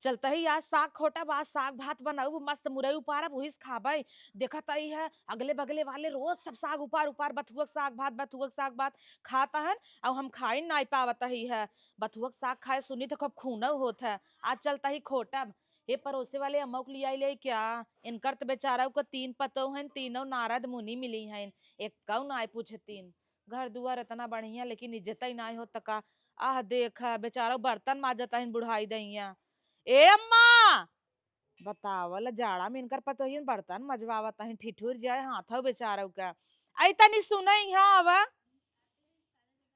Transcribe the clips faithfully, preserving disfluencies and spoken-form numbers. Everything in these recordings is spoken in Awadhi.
चलतही आज साग खोटब, आज साग भात बनाउब, मस्त मुरई उपारब, उहिस खाबै। देखत आई है, अगले बगले वाले रोज सब साग उपार उपार, बथुअक साग भात, बथुअक साग भात खात हन, अउ हम खाइन नाई पावत ही है। बथुअक साग खाए सुनी त खूब खूनौ होत है। आज चलतही खोटब। हे परोसे वाले अम्मौ के लियाई ले क्या? इनकर त बेचारौ क तीन पतोह हइन, तीनौ नारद मुनि मिली हइन, एक्कौ नाई पूछतीन। घर दुआर एतना बढ़िया, लेकिन इज्जतै नाई होत त का? आह, देख, बेचारौ बर्तन माजत हइन बुढ़ाई दइया। ए अम्मा, बतावल, जाड़ा में इनकर पतोहियन बर्तन मजवावत हइन, ठिठुर जाए हाथौ बेचारौ का। आई तनी सुनई, इहाँ आवा।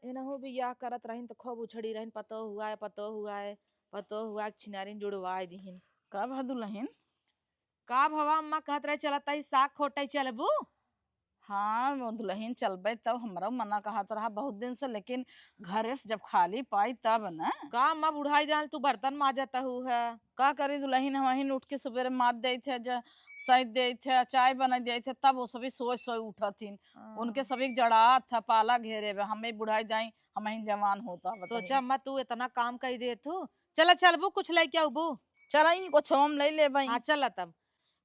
इनहू बियाह करत रहिन त खूब उछड़ी रहिन, पतोह हुआए, पतोह हुआए, पतोह हुआए, छिनारिन जुड़वाए दिहिन। का भा दुलहिन? का भवा अम्मा, कहत रहे चलत आई साग खोटै, चलबू? हाँ, वो दुलहिन चलबै तब, हमरौ मना कहत रहा बहुत दिन से, लेकिन घरे से जब खाली पाई तब न। का अम्मा, बुढ़ाई जान तू बर्तन माजत हू है? का करी दुलहिन, हमहिन उठ के सुबेरे माज देइत है, ज-, सैंत देइत है, चाय बनाई देइत है, तब वो सभी सोए सोए उठत हिन। हाँ। उनके सभी के जड़ात है, पाला घेरे बे, हमें बुढ़ाई जाई, हमहिन जवान होता, बताई। सोचा अम्मा, तू एतना काम कई देत हू, चला चलबू, कुछ लइके अउबू? चला, ई कुछ हम लइ लेबई। हाँ, चला तब।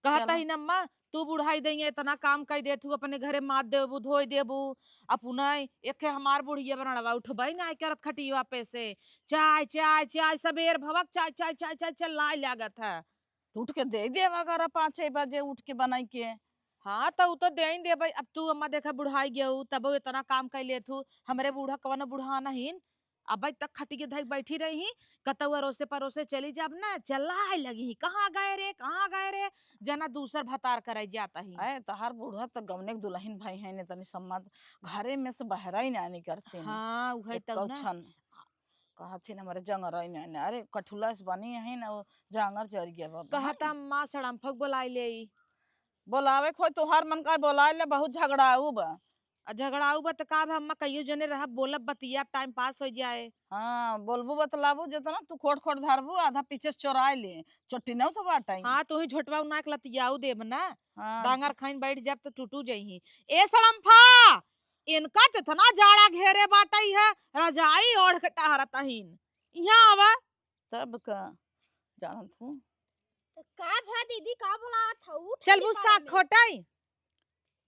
कहत चला। ही न अम्मा, तू बुढ़ाई दइया एतना काम कई देत हू, अपने घरे माज देबू, धोई देबू, अपना एके हमार बुढ़िया बरणवा उठबई नाई करत खटिया पे से। चाय, चाय, चाय, सबेर भवक चाय, चाय, चाय, चाय, चाय, चिल्लाए लागत है। तो उठ के देइ देवा करा पाँचे बजे उठ के बनाई के। हाँ, त उ तो देइ देबे। अब तू अम्मा देखा बुढ़ाई गयू, तबो एतना काम कइ लेत हू। हमरे बूढ़ा कवनो बुढ़ा नहीं, अबे तक खटिया धइ के बैठी रही, कतौ अरोसे परोसे चली जाब ना, चिल्लाए लगी, "कहाँ गए रे, कहाँ गए रे?" जना दूसर भतार करे जात ही। अरे, तहार बूढ़ा त गवने के दुलहिन भई हैं, ने तनी सम्मत घरे में से बहरा ही ना निकरतीन। हाँ, उहइ तउ एक्कौ ना। छन। कहथिन हमरे जंगरई नहीं, नहीं, अरे कठुला से बनी है ना, वो जांगर जर गया बा। कहता अम्मा सड़म्फक बोलाई ले। बोलावे खोई तोहार मन का बोलाई ले, बहुत झगड़ाऊ बा। आ झगड़ाऊ बा त का बा अम्मा, कहियो जने रहब, बोलब बतिया, टाइम पास होइ जाए। हाँ, बोलबू बतलाबू जेतना तू खोट खोट धरबू, आधा पीछे से चोराई ले, चोटी नहीं तो बाटाई। हाँ, तू ही झोटवा उना के लतियाऊ देब ना। हाँ। डांगर खाइन बैठ जाब त टूटू जइही। ए सड़म्फा, इनका त एतना जाड़ा घेरे बाटइ है, रजाई ओढ़ के टहरत अहिन। इहाँ आवा। तब का जानत हूँ। त का भा दीदी, का बोलावत हऊ? चलबू साग खोटइ?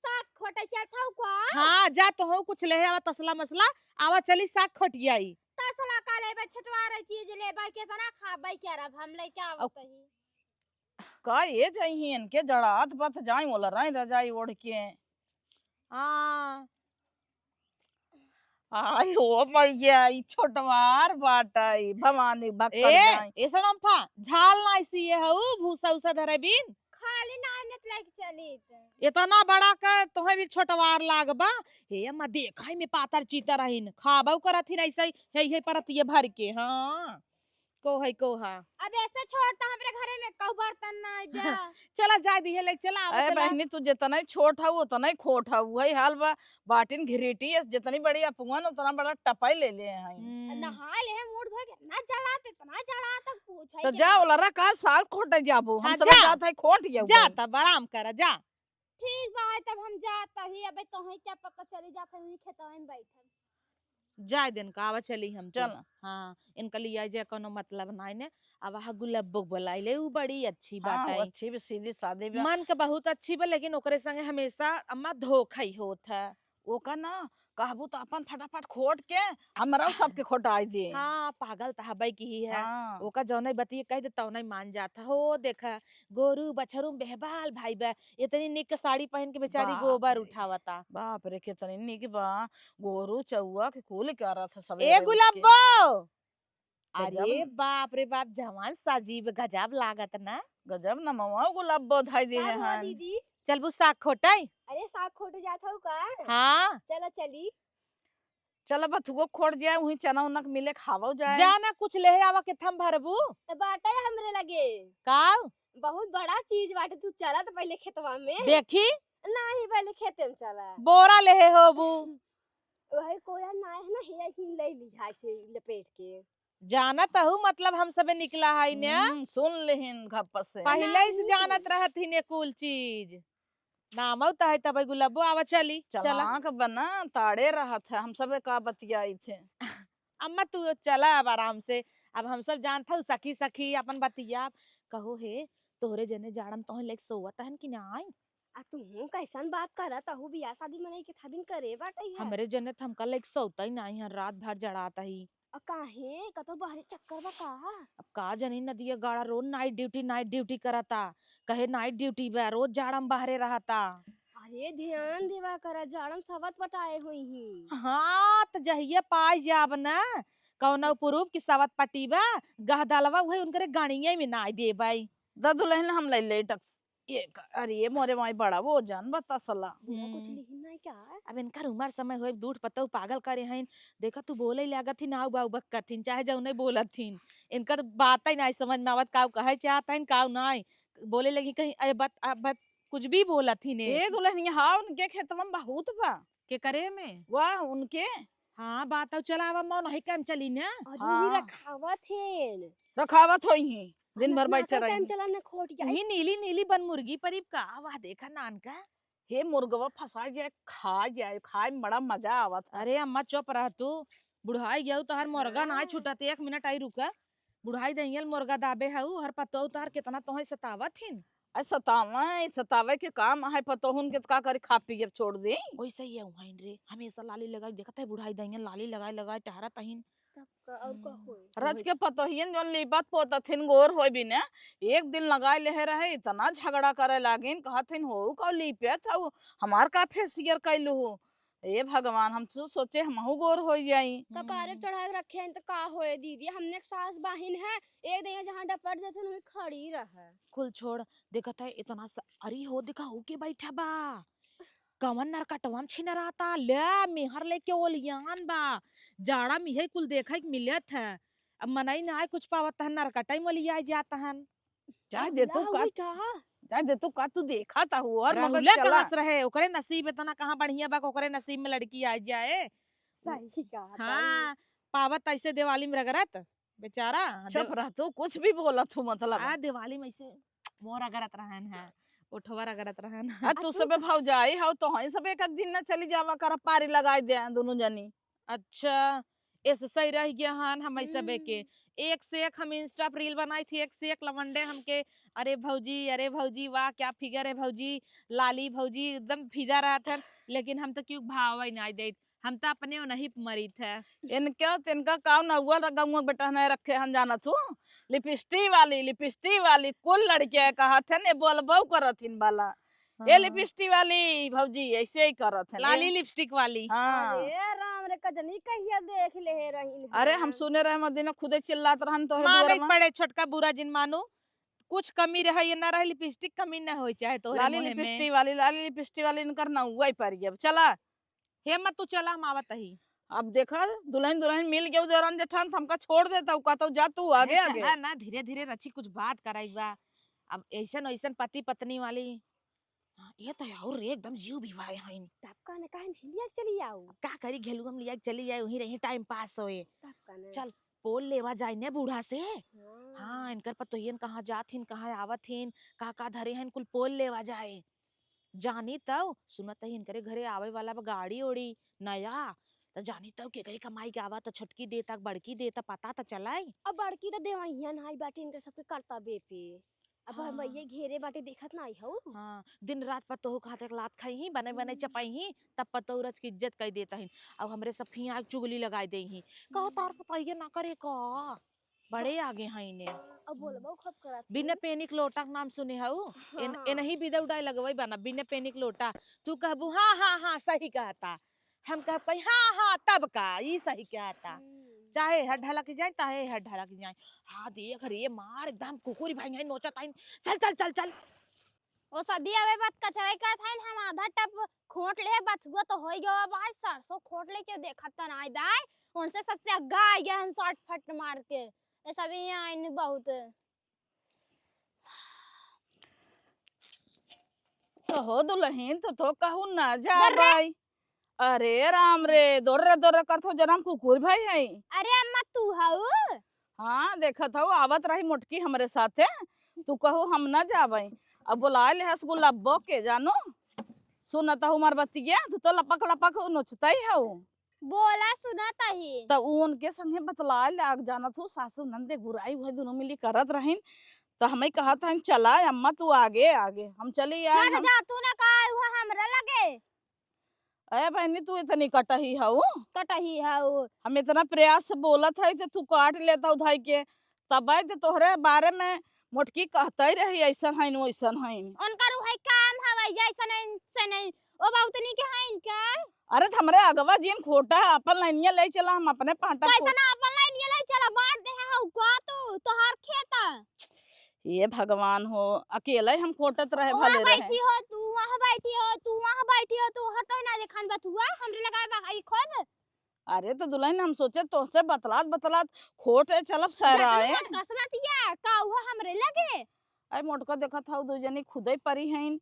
साग खोटइ चलत हऊ का? हाँ, जा तोहू कुछ लेहे आवा, तसला मसला, आवा चली साग खोटियाई। तसला का लेबे, छोटवार चीज लेबे, केतना खाबे करब, हम लइके आवत ही। का ए जइहीं इनके जड़ात बत जाई, ओलराई रजाई ओढ़ के। हाँ। आई हो मैया, ई छोटवार बाटइ, भवानी भक्कड़ ए, जाई। ए सड़म्फा, झाल नाई सिए हऊ, भूसा उसा धरे बिन। खाली नाई नत लेके चली त। एतना बड़ा क तोहे भी छोटवार लागबा। हे अम्मा, देखइ में पातर चीतर हइन, खाबउ करत हिन अइसइ, हे, हे परतिये भर के, हाँ। कोहइ कोहा। अब ऐसे छोड़ त हमरे घरे में कऊ बर्तन ना आइबा। चला जाए दिहे लेके चला, आवा ए चला। बहिनी, तू जेतना ही छोट हऊ, ओतना ही खोट हऊ। वही हाल बा, बाटिन घिरीटी है, जेतनी बड़ी अपुअन, ओतना बड़ा टपाई ले ले हैं। हम्म। नहा ले हैं, मुड़ धो के, इतना जड़ा त, इतना जड़ा त पूछइ त के जा ना। ओलरा का साग खोटे जाबू, हम हाँ, सब जा। जात है खोट जाऊ जा भाई। तब आराम करा, जा। ठीक बा, है तब हम जात ही, अबे तोहे क्या पता चली जात है, वही खेतवा में बैठल। जाए दिन का, आवा चली हम तो। चल। हाँ, इनका लिया जाए कोनो मतलब नाई ने। अब वहाँ गुलब्बो के बोलाई ले, उ बड़ी अच्छी हाँ, बाटइ। अच्छी भी सीधी सादी बा। मन के बहुत अच्छी बा, लेकिन ओकरे संगे हमेशा अम्मा धोखा ही होत है। ओका ना कहबू त अपन फटाफट खोट के हमरा सबके खोटाई दे। हाँ, पागल त हबे की ही है। हाँ। ओका जौने बतिये कह दे तौने मान जात है। हो देखा, गोरू बछरू बेहबाल भाई बा, इतनी निक साड़ी पहन के बेचारी बाप गोबर रे। उठावता। बाप रे, कितनी निक बा, गोरू चौआ के कुल करत है सबेरे ए उठ के। गुलाबो! गजब अरे न। बाप रे बाप, जवान सजीव गजब लागत ना। गजब न मवा गुलाबो धाई दे का है हुआ हन। दीदी? चलबू साग खोटई? अरे साग खोटे जात हऊ का? हाँ। चला चली। चला बथुओ खोट जाए, उही चना उना के मिले खावो जाए। जा ना कुछ लेहे आवा के थम भरबू। त बाटे हमरे लगे। का? बहुत बड़ा चीज बाटे, तू चला त पहिले खेतवा में। देखी? नाही पहिले खेते में चला। बोरा लेहे होबू। वही कोया ना है ना, हे ही ले ली है से लपेट के। जानत हऊ, मतलब हम सबे निकला है ने। हम्म, सुन लेहिन घप्प से। पहिले से नहीं। जानत रहत ही ने कुल चीज। नामौ त है तब गुलाबो आवा चली, चला। चलाक बना, ताड़े रहत है, हम सबे का बतियाई थे। अम्मा तू चला अब आराम से, अब हम सब जानत हऊ सखी सखी अपन बतिया। कहो हे, तोहरे जने जाड़म तोहे लेके सोवत हन कि नाई? आ तुहू कैसन बात करत अहू, बियाह शादी मनई के थाबिन करे बाटई है। हमरे जने त हमका लेके सोवतई नाई हन, रात भर जड़ात ही। आ काहे, कतो बहरे चक्कर बा का? अब का जानी नदिया गाड़ा रोज night duty, night duty करता, कहे night duty बा, रोज जाड़म बहरे रहता। अरे ध्यान देवा करा, जाड़म सवत पटाए होइहीं। हाँ, त जहिये पाई जाब न कौनो proof कि सवत पटी बा, गहदलवा उहे उनकरे गणिये में नाई देबई। द दुलहिन हम लइ ले टक्स। ये क-, अरे ये मोरे माई बड़ा वजन बा तसला। बुआ कुछ हम्म। लिही नाई का? अब इनकर उमर समय होए, दूठ पतऊ पागल करे हइन। देखा तू बोले लागत ही, नाऊ बाऊ बकत हिन, चाहे जौने बोलत हिन। इनकर बातै नाई समझ में आवत, काऊ कहे चाहत हइन, काऊ नाई। बोले लगी कहीं, अरे बत-, आ, बत-, कुछ भी बोलत ही ने। ए दुलहिनिया, हाँ, उनके खेतवा में बहुत बा। के करे में? वाह, उनके। हाँ, बात हो, चला आवा, मौन ही काम चली ना। अरे, हाँ। उही रखावत हेन। रखावत होई ही, दिन भर बैठे रही। चला ना खोट जाए। उही नीली नीली बन मुर्गी परीब का, वाह, देखा नान का। हे मुर्गवा फंसा जाए, खा जाए, खाए में बड़ा मजा आवत है। अरे अम्मा, चुप रह तू, बुढ़ाई गयू, तोहर मुर्गा ना हाँ। छूटत, एक मिनट आई रुका। बुढ़ाई दहियल मुर्गा दाबे हऊ, हर पतोह तोहर कितना तोहे सतावत हिन। अरे सतावे, सतावे के काम है, पतोहुन के त का करी, खा पी के छोड़ दे। ओइसे ही है उहाइन रे, हमेशा लाली लगाई, देखत है बुढ़ाई दहियल लाली लगाए लगाए टहरत अहिन। तब का, और का हम्म। होई? रज के पतोहियन जौन लीपत पोतत हिन गोर होई बिने, एक दिन लगाए लेहे रहे, इतना झगड़ा करे लागिन, कहत हिन, "हो का लीपत हऊ, हमार का फेसियर कैलू हो?" ए भगवान, हम तो सोचे हमहू गोर होई जाई। कपारे हम्म। चढ़ाए के रखे हैं तो का होए दीदी, हमने एक सास बाहिन है, एक दहिया जहाँ डपट देते हैं, वहीं खड़ी रहे। कुल छोड़, देखत है इतना स-, अरे हो देखा हो के बैठा बा, कवन नरकटवा में छिनराता, ले मेहर लेके ओलियान बा, जाड़ा में यही कुल देखे के मिलत है। अब मनई ना आए कुछ पावत हन, नरकटई में ओलियाए जात हन। चाहे दे तू का, का? चाहे दे तू का, तू देखा ता हु और मगर राहुले चला। कहाँ से रहे, ओकरे नसीब इतना कहाँ बढ़िया बा, ओकरे नसीब में लड़की आ जाए। सही कहा हाँ, ताई। पावत ऐसे दिवाली में रगरत, बेचारा। चुप देव- रह तू, कुछ भी बोलत हूँ, मतलब। आ, दिवाली में ऐसे मोर रगरत रहन है, ओठवा रगरत रहन है। आ, आ, तू तू सबे का- भौजाई हौ, तो हई सब एक एक दिन ना चली जावा कर, पारी लगाई दे दोनों जनी। अच्छा, ऐसे सही रह गया हन हम सबे के। हम्म। एक से एक हम Insta पर reel बनाई थी, एक से एक लवंडे हमके, "अरे भौजी, अरे भौजी, वाह क्या figure है भौजी, लाली भौजी", एकदम फिदा रहत हन, लेकिन हम तो क्यों भाव ही नहीं देत, हम तो अपने नहीं मरीत है। इनका, इनका काव नौवा गौवा बेटा नहीं रखे हन जानत हूँ, लिपस्टिक वाली, लिपस्टिक वाली, कुल लड़के कहत हन, ये बोलबो करत हिन बाला। ए हाँ। लिपस्टिक वाली भौजी ऐसे ही करत है, लाली ए। लिपस्टिक वाली। हाँ। अरे राम रे, कजनी कहिया देख ले रही है। अरे हम सुने रहे, मदीना खुदे चिल्लात रहन तोहरे माँ दुआर नहीं में। पड़े छोटका बुरा जिन मानू, कुछ कमी रहे या ना रहे, लिपस्टिक कमी ना होई चाहे तोहरे लाली मुँह में। लिपस्टिक वाली, लाली लिपस्टिक वाली इनकर नौवा ही पड़ गया। चला। हे मत तू चला, हम आवत ही। अब देखा, दुलहिन दुलहिन मिल गए, देवरान जेठान, त हमका छोड़ देता, उ कहता, "जा तू आगे, अरे आगे।" चला ना, धीरे धीरे रची कुछ बात कराई बा। अब ऐसन ऐसन पति पत्नी वाली, हाँ, ये तो और रे एकदम जीव भी भाई हईन। तब का ने काहे नहीं लिया के चली आओ? अब का करी, घेलुआ में लिया के चली जाए, वहीं रही, time pass होए। तब का ने? चल, पोल लेवा जाए ने बूढ़ा से। हाँ। हाँ, इनकर पतोहियन कहाँ जात हिन, कहाँ आवत हिन, का का धरे हन, कुल पोल लेवा जाए। जानी तउ, सुनत ही इनकरे घरे आवे वाला बा गाड़ी ओड़ी नया, त जानी तउ केकरे कमाई के आवा, त छोटकी दे तक बड़की दे त पता त चलाई। अब बड़की त देवहिया नाई बाटे इनकर सबके कर्तव्य पे। अब हम हाँ। भैया घेरे बाटे देखत नाई हऊ। हाँ, दिन रात पतोहू के हाथे के लात खाई ही, बने बने हम्म। चपाई ही, तब पतोहू रच के इज्जत कई देत ही। अब हमरे सब हियाँ चुगली लगाई देई ही। कहो हम्म। तार पतोहिया ना करे का? बड़े आगे हैं इन्हें। अब बोलबो खूब करत बिना हई। पेनिक लोटा के नाम सुने हऊ? हाँ, एन-, हाँ। एनही बिदा उड़ाए लगवई बना, बिना पेनिक लोटा। तू कहबू, "हाँ, हाँ, हाँ, सही कहता।" हम कहब कहीं, "हाँ, हाँ, तब का, ई सही कहता।" हम्म। चाहे हर ढलक जाए, चाहे हर ढलक जाए। हाँ, देख रे, मार एकदम कुकुरी भाई हैं, नोचत आइन। चल, चल, चल, चल। ओ सभी अबे बात कचराई करत हईन, हम आधा टब खोट ले, बथुआ तो होई गवा बाय, सरसों खोट ले के देखत त नाई बाय, उनसे सबसे आगा आ गया हम shortcut मार के। ये सभी यहाँ आइन बहुत। कहो दुलहिन, तो, तो कहू ना जा दर्रे। बाई। अरे राम रे, दोर्रे दोर्रे करत हो, जनम कुकुर भाई है। अरे अम्मा, तू हऊ? हाँ, देखत हऊ, आवत रही मोटकी हमरे साथे। तू कहू हम ना जाबई। अब बोलाए ले हस गुलाबो के, जानो। सुनत हऊ हमार बतिया, तू तो लपक लपक नोचतई हऊ। बोला, सुनत ही। त उ उनके संगे बतलाए लाग, जानत हो, सासू नंदे गुराई उहे दुनो मिली करत रहिन। त हमइ कहत हन, "चला अम्मा, तू आगे आगे, हम चली आए।" घर हम जा तू ना का, उहे हमरे लगे। अरे बहिनी, तू इतनी कटही हऊ। कटही हऊ। हम इतना प्रयास से बोलत हई त तू काट लेत हऊ धाई के। तब त तोहरे बारे में मोटकी कहतई रही, "ऐसन हईन, वैसन हईन।" उनकर उहे काम हवे, जैसन हईन, से नहीं। ओ बहुतनी के हईन का? अरे त हमरे अगवा जिन खोटा है, अपन लाइनिया ले चला, हम अपने पाटा कैसन खोट- अपन लाइनिया ले चला, बांट दे हऊ का तू, तोहार खेत। ये भगवान हो, अकेले हम खोटत रहे, उहाँ भले रहे। बैठी हो तू, उहाँ बैठी हो तू, उहाँ बैठी हो तू, हर तो ना देखान बतुआ, हमरे लगाए बा, ई खोद। अरे त दुलहिन, हम सोचे तोहसे बतलात बतलात खोटे चलब सहराए। जतना कसबतिया, का उहाँ हमरे लगे? अरे मोटका देखत हऊ, दू जनी खुदे परी हईन,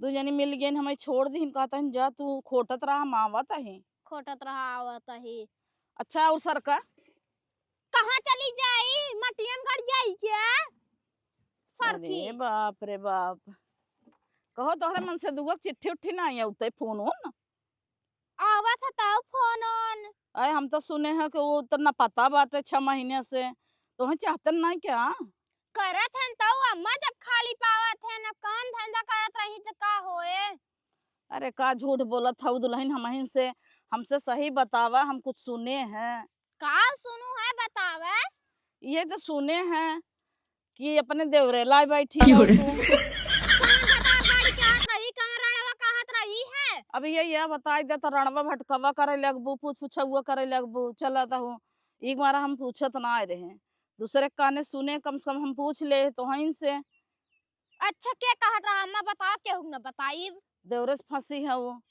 दू जनी मिल गईन, हमइ छोड़ दिहिन, कहत हईन, "जा तू खोटत रहा, हम आवत ही।" खोटत रहा, आवत ही। अच्छा, और सरका? कहाँ चली जाई? मटियम गड़ जाई क्या? सरकी। अरे बाप रे बाप। कहो तोहरे मन से दुगो चिट्ठी उट्ठी ना आई, उते फोन ओन? आवत है तब फोन ओन। अरे हम तो सुने हैं कि वो तो न पता बाटे छह महीने से। तोहे चाहते नहीं क्या? करत हन तउ अम्मा जब खाली पावत हन, अब काम धंधा करत रही त का होए? अरे का झूठ बोलत हऊ दुलहिन हमहिन से, हमसे सही बतावा, हम कुछ सुने हैं। का सुनू है बतावा? ये तो सुने हैं कि अपने देवरे लाए बैठी हो तू। कौन भतार गाड़ी कहत रही, कौन रणवा कहत रही है? अब ये, ये बताई दे तो रणवा भटकवा करे लगबू, पूछ पुछौआ करे लगबू, चलत हूँ। एक बार हम पूछत ना आए रहे, दूसरे काने सुने, कम से कम हम पूछ ले तोहइन से। अच्छा, के कहत रहा अम्मा, बताओ, केहू न बताइब। देवरे से फंसी है वो।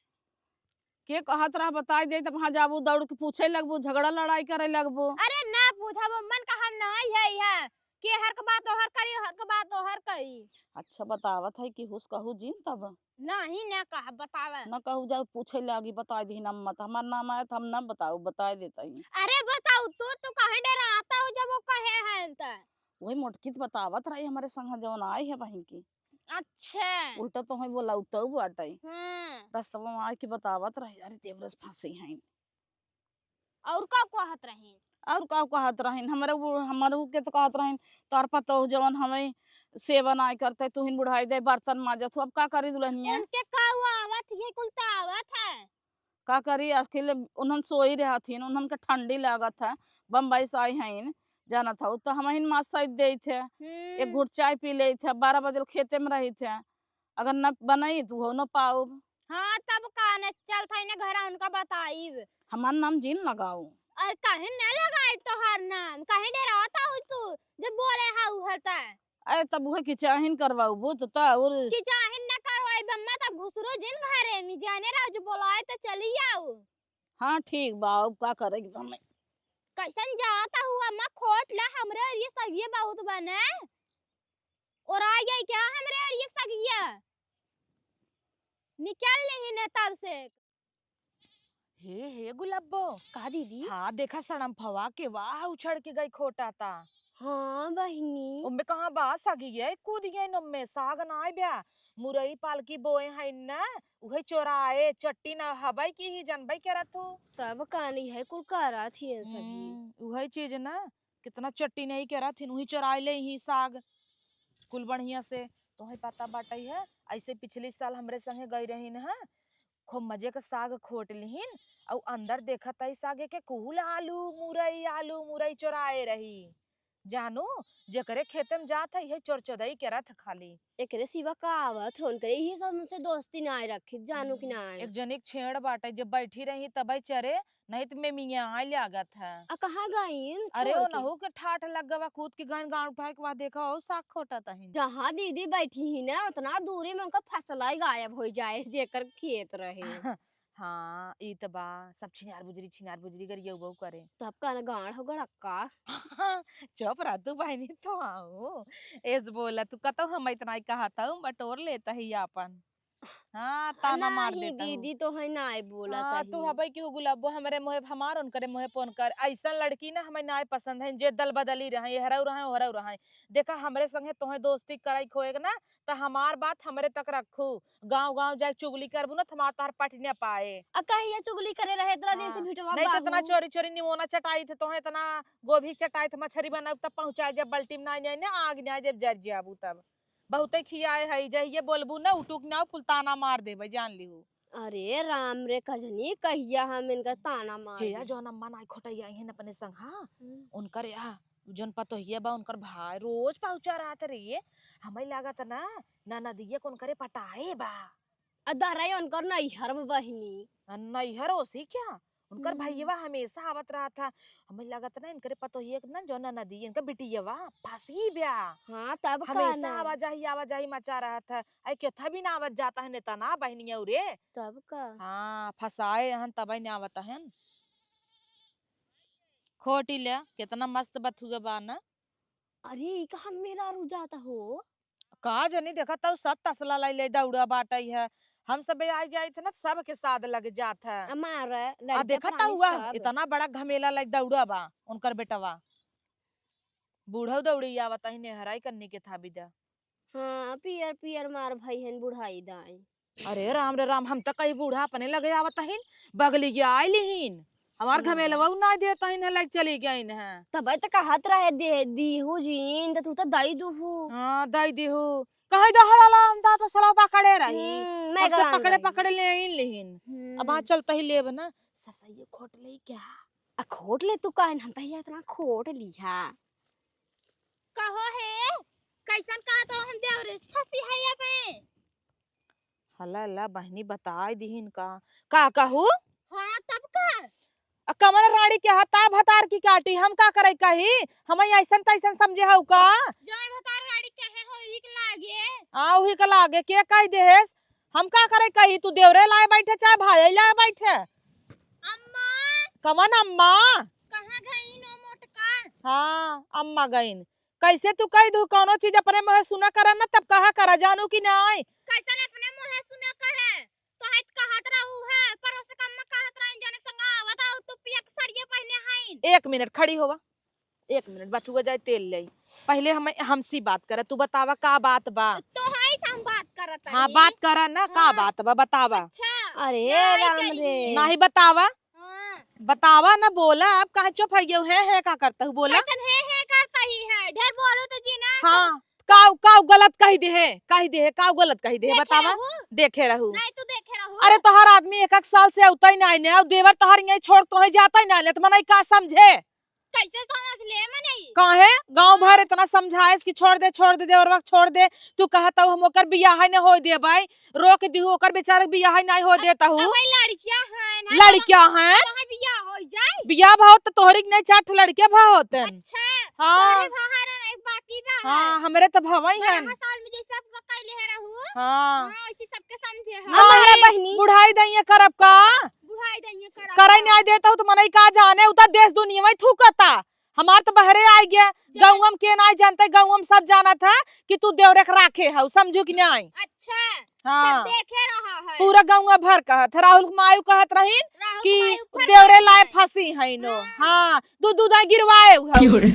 के कहत रहा बताई दे, तब वहाँ जाबू, दौड़ के पूछे लगबू, झगड़ा लड़ाई करे लगबू। अरे ना पूछब, मन का हम नहीं है, है। के हर के बात ओहर करी, हर के बात ओहर करी। अच्छा, बतावत है कि हुस कहू जिन तब। नहीं, ना कहा, बतावे। ना कहू, जाओ पूछे लागी, बताई दीन अम्मा, त हमार नाम आए त हम ना बताऊ, बताई देता ही। अरे बताऊ, तू, तू काहे डराता हो जब वो कहे हैं त? वही मोटकी त बतावत रही हमरे संग जवन आई है बहिन की। अच्छा। उल्टा तोहई बोलाऊ तऊ बाटई। हाँ। रस्तवा में आए के बतावत रही, "अरे देवरे से फंसी हैं।" और का कहत रही? और का कहत रही? हमरे वो, हमरे के तो कहत रही, "तोर पतोह जवन हमें सेवा नाय करते, तू ही बुढ़ाई दे, बर्तन माजत हो।" अब का करी दुल्हनिया? उनके का हुआ, आवत ये कुल तो आवत है। का करी, अकेले उन्हन सोई रहथिन, उन्हन के ठंडी लागत है, बम्बई से आई हईन, जानत हऊ, त हमहिन मास साइत देइत है, एक हम्म। घूट चाय पी लेइत है, बारह बजे खेते में रहित है, अगर न बनाई त उहो न पाउब। हाँ, तब का न चलत है न घरा उनका बताइब। हमार नाम जिन लगाऊ। और काहे न लगाई तोहार नाम, काहे डराता हऊ तू, जब बोले हऊ हता? अरे तब उहे किचाहिन करवाउबू तो ता और किचाहिन न करवाई बम्मा, तब घुसरो जिन घरे में, जाने रहो जो बोलाए तो चली आओ। हाँ ठीक बा, अब का करे के बा मैं। कैसन जाता हुआ अम्मा खोट ला, हमरे और ये सगिए बहुत बने। और आ गई क्या हमरे और ये सगिया? निकल नहीं न तब से। हे, हे गुलाबो। का दीदी? हाँ, देखा सड़म्फवा के वाह उछड़ के गई खोटा ता। हाँ बहिनी। ओम्मे कहाँ बा सगिया? कूद गई ओम्मे, साग ना आय ब्या। मुरई पालकी बोए है न, उहे चोराए, चट्टी ना हबै की ही जनबै करत हू। तब का नहीं है, कुल करत ही है सभी। हम्म, उहे चीज ना, कितना चट्टी नहीं करत हिन, उही चोराए ले ही साग। कुल बढ़िया से तोहे पता बाटई है, ऐसे पिछली साल हमरे संगे गई रहीन ह, खूब मजे के साग खोट लिहिन, अउ अंदर देखत हई सागे के कुल आलू, मुरई, आलू, मुरई चोराए रही। जानू, जेकरे खेते में जात है, इहे चोरचोदई करत है खाली। एकरे सिवा का आवत है उनकरे? इही सब से दोस्ती नाय रखी, जानू कि हम्म, नाय? एक जनिक छेड़ बाटे, जब बैठी रही तबे चरे, नहीं त मेमिया आय लागत है। आ कहाँ गईन अरे, छोड़ के? ओनहू के ठाठ लग गवा, कूद के गईन गाँव उठाए के बाद देखा, ओ साग खोटत हईन। जहाँ दीदी बैठी ही ना, उतना दूरी में उनका फसला ही गायब हो जाए, जेकर खेत रहे। हाँ, ई त बा, सब छिनार बुजरी, छिनार बुजरी गरियउबउ करे। तब का न गाँड़ हो गड़क्का। चुप रह तू बहिनी, तो आऊ। एस बोला, तू कतौ हम इतना ही कहत हूँ, बटोर लेता ही आपन। हाँ, ताना मार देता हूँ। दीदी, तोहई नाय बोलत हाँ, तू हबई कि गुलाबो हमरे मुँहे हमार, उनकरे मुँहे पे उनकर। अइसन लड़की ना हमें नाय पसंद है, जे दल बदली रहे, एहरऊ रहे, ओहरऊ रहे। देखा, हमरे संगे तोहे दोस्ती कराई खोएक ना, त हमार बात हमरे तक रखू। गाँव गाँव जाए चुगली करबू ना, त हमार तोहार पट न पाए। आ, कहिया चुगली करे रहे, इतना दिन से हाँ। भिटवा नहीं त इतना बाबू। चोरी चोरी निमोना चटाई थे, तोहे इतना गोभी चटाई थे, मछरी बनाऊ, तब पहुँचाए जब बल्टी में नाय, नाय, नाय, आग नाय, जब जर जाबू तब। बहुते खियाए है, जहिये बोलबू ना, उठुक ना, कुल ताना मार देबे, जान लिहू। अरे राम रे, कजनी कहिया हम इनका ताना मार हे या, दे। जौन अम्मा नाई खोटैया आई हैं अपने संग, हाँ, हम्म। उनकर या, जौन पतोहिया बा, उनकर भाई रोज पहुँचा रहत रे, हमें लागत ना, ननदिया को उनकरे पटाए बा। आ दराई उनकर नैहर में बहिनी। आ नैहर ओसी क्या? उनकर हम्म। भैयवा हमेशा आवत रहत है। हमें लगत ना इनकरे पतोहिए के ना जो ननदी, इनका बिटियवा फंसी ब्या। हाँ, तब का हमेशा ना। आवाजाही, आवाजाही मचा रहत है। आई केथा भी ना आवत जाता है नेता ना बहनिया रे। तब का? हाँ, फंसाए हन तबई ना आवत हन। खोटी ले, कितना मस्त बथुआ बा ना। अरे, ई कहाँ मेहरारू जात हो? का जनी, देखत हऊ सब तसला लाई ले दौड़ा बाटई है। हम सब आई जाइत ना, सबके साद लग जात है। हमार आ, लड़का देखत प्राणी हऊ, सब। इतना बड़ा घमेला लाई दौड़ा बा उनकर बेटवा। बूढ़ऊ दौड़ी आवत ही, नेहराई कन्नी के था बिदा। हाँ, पियर पियर मार भई हन बुढ़ाई दाई। अरे राम रे राम, हम त कई बूढ़ा अपने लगे आवत हइन, बगली के आइल हीन, हमार हम्म। घमेलवा उ ना देत हइन, हलक चली गइन हैं। तबे त कहत रहे दे दीहू जीन, त तू त दई दुहू। हाँ, दई दीहू। कहे दे हला ला, हम त सला पकड़े रही। हम्म, मैं तब से गरान पकड़े रही। पकड़े ले आइन लिहिन। हम्म। अब आ चलत ही लेब ना, सरसइये खोट ले क्या? आ खोट ले तू काहे, हम त ये इतना खोट लिहा। कहो हे, कैसन कहत हो हम देवरे फंसी है अपने? हला ला बहिनी बताई दिहिन का? का कहू? हाँ, तब का? आ कमर राड़ी के हता भतार की काटी, हम का करे कही? हम अइसन तइसन समझे हऊ का? जो भतार राड़ी कहे हो, उही के लागे। हाँ, उही के लागे, के कह देहेस? हम का करे कही? तू देवरे लाए बैठे चाहे भाई लाए बैठे? अम्मा। कमन अम्मा? कहाँ गईन ओ मोटका? हाँ, अम्मा गईन। कैसे तू कह दू, कौनो चीज अपने मुँहे सुना करा ना, तब कहा करा, जानू कि नाई? कैसन अपने मुँहे सुना करे? तो है कहत रहू है, परोस कम कहत रही, जने संग आवत रहू, तू पियर के सरिये पहने हईन। एक मिनट खड़ी होवा, एक मिनट, बचुआ जाए तेल ले। पहले हम, हमसी बात करा, तू बतावा का बात बा? तो है से हम बात करत हाँ, हई। बात करा ना, का हाँ। बात बा, बतावा। अच्छा, अरे लड़ाई राम करी। रे। नाही बतावा। हाँ। बतावा ना, बोला, अब काहे चुप है गयो है, है का करता हूँ, बोला। कैसन है, है करता ही है, ढेर बोलो तो जी ना, हाँ, तो काऊ, काऊ गलत कही दे है, कही दे है, काऊ गलत कही दे है, देखे बतावा। रहू? देखे रहू। नहीं, तू देखे रहू। अरे, तोहर आदमी एक, एक साल से अउता ही नाई ने, अउ देवर तोहर यहीं छोड़ तोहे जाता ही नाई ने, तो मनई का समझे? कैसे समझ ले मनई? काहे? गाँव भर हाँ। इतना समझाएस कि छोड़ दे, छोड़ दे, देवरवा के छोड़ दे, तू कहत हऊ हम ओकर बियाह ही न होए देबै, रोक दिहू, ओकर बेचारे के बियाह ही नाई हो देता हूँ। अब भाई लड़कियां हैं ना, लड़कियां हैं। अब भाई बियाह हो जाए। बियाह भाव तो तोहरी के नहीं, चार ठो लड़के भाव होते हैं। अच्छा, हाँ। तोहरे भाव है ना, एक बाकी बा हाँ, है। हमरे तो भावई हैं। बारह साल में जैसे आप लोग कैले है रहू। हाँ। हाँ, ऐसे सबके समझे है। नहीं, हमारा बहिनी। बुढ़ाई दइये करब का? बुढ़ाई दइये करब करे का? नहीं देता हूँ तो मनई का जाने, उतर देश दुनिया में थूकता। हमार तो बहरे आइ गया, जब गाँव में के नाई जानते, गाँव में सब जानत है कि तू देवरे के राखे हऊ, समझू कि नाई? अच्छा, हाँ। सब देखे रहा है। पूरा गाँव भर कहत है, राहुल के मायू कहत रहीन राहुल के कि मायू भर देवरे कहत लाए है। फंसी है नो। हाँ। हाँ, दू दू दाई गिरवाए हऊ। क्यों रे?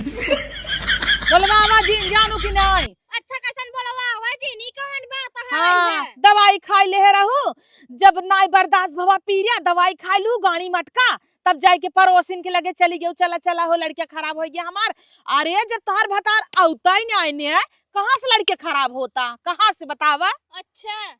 बोलवा आवा जी, जानू कि नाई? अच्छा, कैसन बोलवा आवा जी, नी कौन बात है हाँ, है? दवाई खाई ले रहू, जब नाई बर्दाश्त भवा पीरिया, दवाई खाई लू, गाड़ी मटका, तब जाइके पड़ोसिन के लगे चली गयो, "चला, चला हो, लड़किया खराब होइ गया हमार।" अरे, जब तोहार भतार अउता ही नाई ने, कहाँ से लड़किया खराब होता? कहाँ से बतावा? अच्छा।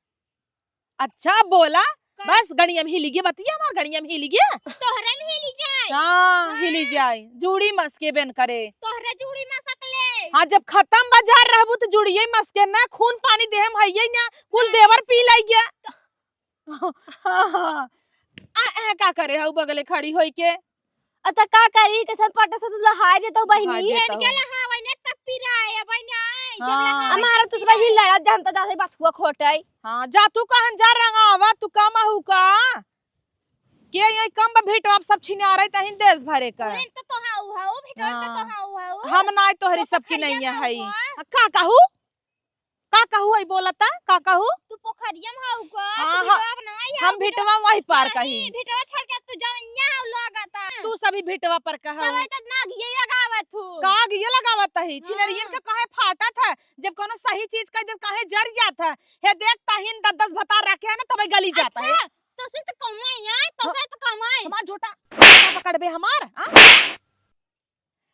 अच्छा, बोला। का? बस गड़िया में हिली गया, बतिया हमार गड़िया में हिली गया। तोहरे में हिली जाए। हाँ, हाँ। हिली जाए। जूड़ी मस्के बेन करे। तोहरे जूड़ी मसक ले। हाँ, जब खतम बाजार रहबू तो जुड़िये मस्के ना, खून पानी देह में हइये ना, कुल हाँ। देवर पी लइ गया। तो हाँ, हाँ। आ, आ, का करे हऊ बगले खड़ी होई के? अ, त का करी, कैसन पटे से तू लहाय देत हऊ बहिनी? लहाय देत हऊ। इनके लहावे ने तब पिराए, अब नहीं, जब हाँ। लहावे हमारा तब तू पिराए। सही लड़त, जा हम त जाते बसुआ खोटे। हाँ, जा तू कहन जा रंगावा, तू कम हऊ का? के यही कम बा भेटवा, अब सब छिनारे तहिन देश भरे का। उहेन तो तोहा उहाऊ, भेटवा तो हाँ। तोहा उहाऊ। हम नाई तोहरी तो सबकी पथरिया नहीं ना है। हुआ। का कहू? का कहू आई बोलता, का कहू? तू पोखरिया में हऊ का? हाँ, तू हाँ। भिटवा पर ना आई हम हऊ, भिटवा वही पार नहीं, कहीं। भिटवा छोड़ के तू जवनिया हऊ लागता। तू सभी भिटवा पर कहा। तब आई तक ना घिये लगावत हूँ। का घिये लगावत ही? छिनरियन हाँ। के काहे फाटत है? जब कोनो सही चीज कह दे काहे जर जात है? हे देख तहिन दस दस भतार रखे है ना तबे गली जात है। अच्छा, तो से तो कमाई है, तो हाँ। से तो कमाई। हमार झोटा पकड़बे हमार, हाँ?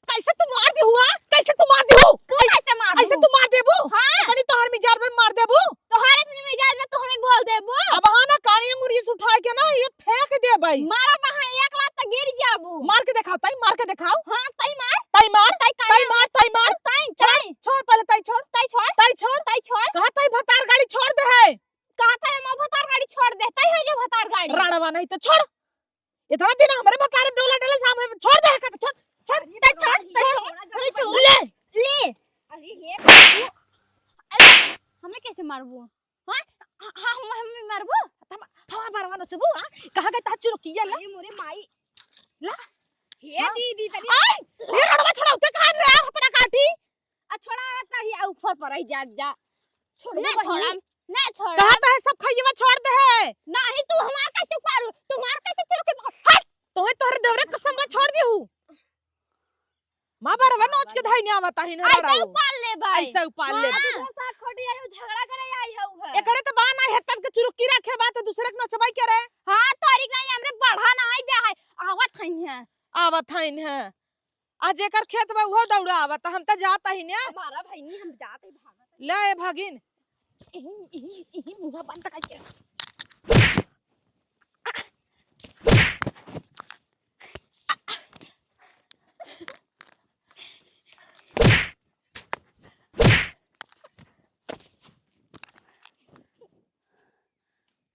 कैसे तू मार देहू, हाँ? कैसे तू मार देहू? तू कैसे मार ऐसे देहू? तू मार देबू? हाँ। इतनी तोहर मिजाज में मार देबू? तोहर इतनी मिजाज में तू हमें बोल देबू? अब हाँ ना, कानी अंगुरी से उठा के ना, ये फेंक देबई। मारा बहा एक लात त गिर जाबू। मार के देखाओ, ताई, मार के देखाओ। हाँ, ताई मार। ताई मार, ताई ताई कानी मार, ताई मार। ताई, छोड़, ताई। छोड़ पहले, ताई छोड़। ताई छोड़। ताई छोड़। ताई छोड़। कहा ताई भतार गाड़ी छोड़ दे है। कहा ताई हम भतार गाड़ी छोड़ दे, ताई है जो भतार गाड़ी। राड़वा नहीं तो छोड़। इतना दिन हमरे भतारे डोला डोला सामने छोड़ दे, छोड़, छोड़, ताई छोड़, ताई छोड़, ताई छोड़। ले, ले। अरे हे, अरे, हमें कैसे मारबू? हाँ? हाँ, हम, हमें मारबू? थमा, थमा बरवा नचबू, हाँ? कहाँ गए तार चुरुकिया ला? अरे मोरे माई। ला। हे हाँ। दीदी, तनी आई, ये रड़वा छोड़ा, उते कहाँ रे, आ, भतरा काटी? आ, छोड़ा, आ, सही, आ, ऊपर पर आई, जा, जा। छोड़ ना दे छोड़ा, बहिनी। ना छोड़ा। कहा तो है सब खइयवा छोड़ दे है। नहीं, तू हमार कैसे उपाड़ू? तू हमार कैसे चुरुकी मार? हट! तोहे तोहरे देवरे कसम बा छोड़ देहू। माँ बरवा नोच के धाई नहीं आवता ही ना ऐसा रड़ाऊ। उपाड़ ले भाई। ऐसा उपाड़ ले। हाँ। तू साग खोटी आई हो, झगड़ा करे आई हो है। एकरे तो बा ना है, तब के चुरुकी रखे बा तो दूसरे के नोचबाई करे। हाँ, तोरी के नहीं, हमरे बढ़ा ना आई बे है। आवत हइन है। आवत हइन है। आ जेकर खेत बा उहो दौड़ा आवत, हम त जात ही ने। हमारा भाई नहीं, हम जात ही भागत ही। ले ए भगिन। इही, इही, इही मुंह बंद करके।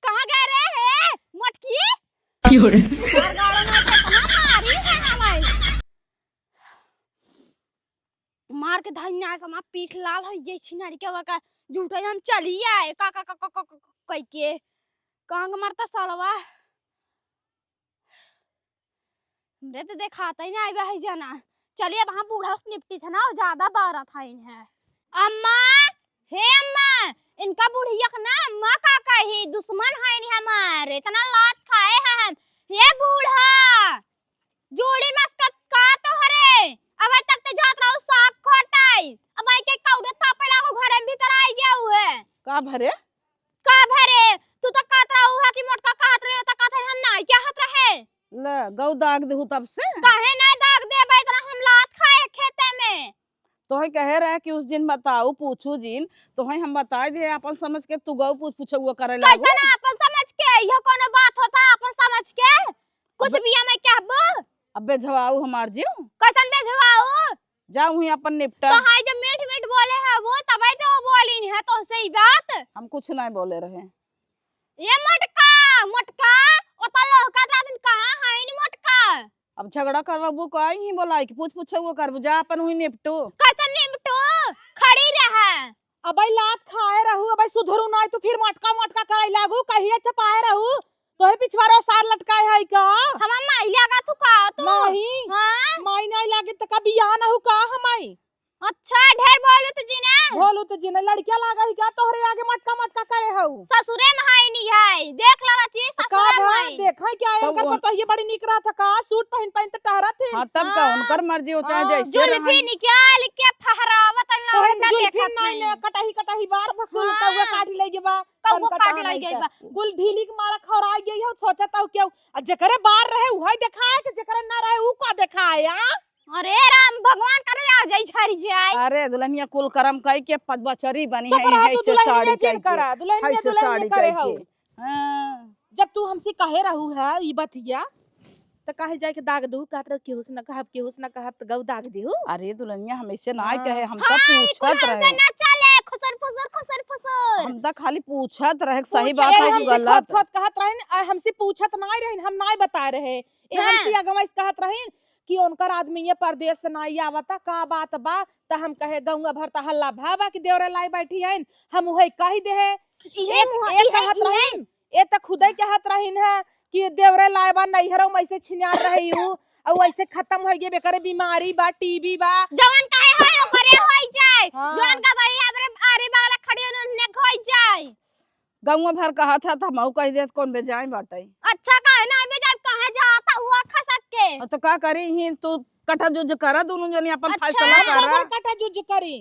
कहाँ गए रे हे मोटकी? क्यों रे? मार गाड़ो ना तो इतना मारी है ना भाई। मार के धइना है समा पीठ लाल हो जाई छिनारी के वका झूठा हम चली आए का, का, का, का, का, का, कह के। कांग मरता सालवा। हमरे तो देखाता ही ना आइबा है जना। चलिए, अब हम बूढ़ा से निपटी थे ना, वो ज्यादा बारा था इन्हें। अम्मा, हे अम्मा, इनका बुढ़िया के ना अम्मा का कही, दुश्मन है इन्हें हमारे, इतना लात खाए हैं हम। हे बूढ़ा, जोड़ी मस्कत का तोहरे, अब तक ते जात रहू साग खोटाई, अब आई के कौड़े तापे लागो घरे में भीतर आई गया हुए। का भरे? का भरे? तू तो कहत रहू है कि मोटका कहत रहे, तो कहत रहे हम नाई चाहत रहे। ले, गऊ दाग देहू तब से? काहे नाई दाग देबे, इतना हम लात खाए खेते में। तोहे कहे रहे कि उस दिन बताऊ, पूछू जिन, तोहे हम बताए दे, अपन समझ के तू गऊ पूछ पूछौआ करे लागू। कैसन अपन समझ के? इहो कोनो बात होता अपन समझ के? कुछ अबे बिया में कहबो? अब बेझवाऊ हमार जीव। कैसन बेझवाऊ? जा उहीं अपन निपटा। तो हाय जब मीठ मीठ बोले है वो, तबे तो वो बोलिन है तोहसे ई बात। हम कुछ नहीं बोले रहे। ए मोटका, मोटका, ओता लोहका रातिन कहाँ है नी मोटका? अब झगड़ा करवाबू का, इहीं बोलाई कि पूछ पूछौआ करबू, जा अपन उहीं निपटू। कैसे निपटू? खड़ी रहे। अबे लात खाए रहू, अबे सुधरू नाई, तू फिर मोटका मोटका करे लागू, कहिए चपाए रहू। तोहे पिछवारो सार लटकाए है का? हमार माई लागा तू का तू? नहीं। हाँ? माई नहीं लागे त का बियाह न हो का हमाई? अच्छा, ढेर बोलू तो जिने। बोलू तो जिने, लड़किया लागा ही का तोहरे आगे मटका मटका करे हऊ? ससुरे में हाई नहीं है, देख ला रची तो का ससुरे में भा, हाई। देखा क्या तो इनकर वो पतोहिए बड़ी निक रहत का, सूट पहन पहन त टहरत है। हाँ, तब का हाँ। उनकर मर्जी हो चाहे हाँ। जैसे जुल्फी रहन। निकाल के फहरावत तोहरे लौंडा तो जुल्फी देखत नहीं है। ने, कटही कटही बार भकुल हाँ। कौआ काट ले के बा। कौआ तनका काट टहराई लई गई के। बा। कुल ढीली के मारा खौराई गई हो, सोचत हो क्यों? आ जेकरे बार रहे उहई देखाए कि जेकरे ना रहे ऊ का देखाए, आ? अरे राम, भगवान करे आ जाई झरी जाए। अरे दुल्हनिया कुल करम कई के पदबचरी बनी चुप है, रहा है तू, से दुल्हनिया साड़ी जिन कई के, करा, दुल्हनिया है से दुल्हनिया साड़ी करे कई हो। के। हाँ। जब तू हमसे कहे रहू है ई बतिया, त काहे जाए के दाग दू, कहत रहो केहू से न कहब, केहू से न कहब, त गऊ दाग देहू। अरे दुल्हनिया, हम ऐसे ना हाँ। कहे, हम तो हाँ, ई कुल पूछत हमसे रहे। ना चले, खुसुर फुसुर, खुसुर फुसुर। हम तो खाली पूछत रहे, सही पूछे बात है रहे, कि हमसे गलत। खोद खोद कहत रहिन, आ, हमसे पूछत नाई रहिन, हम नाई बताए रहे। ए, हाँ। हमसे अगवा इस कहत रहिन कि उनकर आदमी ये परदेस से नाई आवता, का बात बा? त हम कहे, गौवा भर त हल्ला भा बा कि देवरे लाई बैठी हइन, हम उहे कही देहे। इहे ए, मुहा-, ए इहे, कहत इहे। रहिन, ए त खुदे कहत रहिन है कि देवरे लाए बा, नैहरों में ऐसे छिनार रही हूँ, और ऐसे खत्म हो गए, बेकरे बीमारी बा, टीबी बा। जवन काहे होए, ओकरे होई जाए। हाँ। जवन का भाई, हमरे आरे बगल खड़ी होन, गौवा भर कहत ह, त हमहू कहि देत, कौन बेजाय बाटइ। अच्छा, काहे ना बेजाय, कहाँ जात ह हुआ खसक के? अ, त का करी ही, तू कटा जुज करा, दुनू जनी अपन अच्छा, फैसला करा। ओकर कटा जुज करी।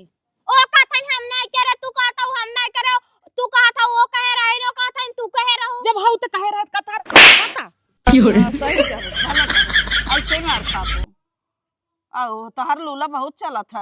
ओ कहत हन हम नाहीं करे, तू कहत हऊ हम नाहीं करे, तू कहत हऊ ओ कहे रहे, ओ कहत हन तू कहे रहू। जब हऊ त कहे रहे, कथा, कथा। की हो रे? हाँ, सही कहे, भला कहे। ऐसे मार खाबो। आओ, तोहर लूला बहुत चलत ह।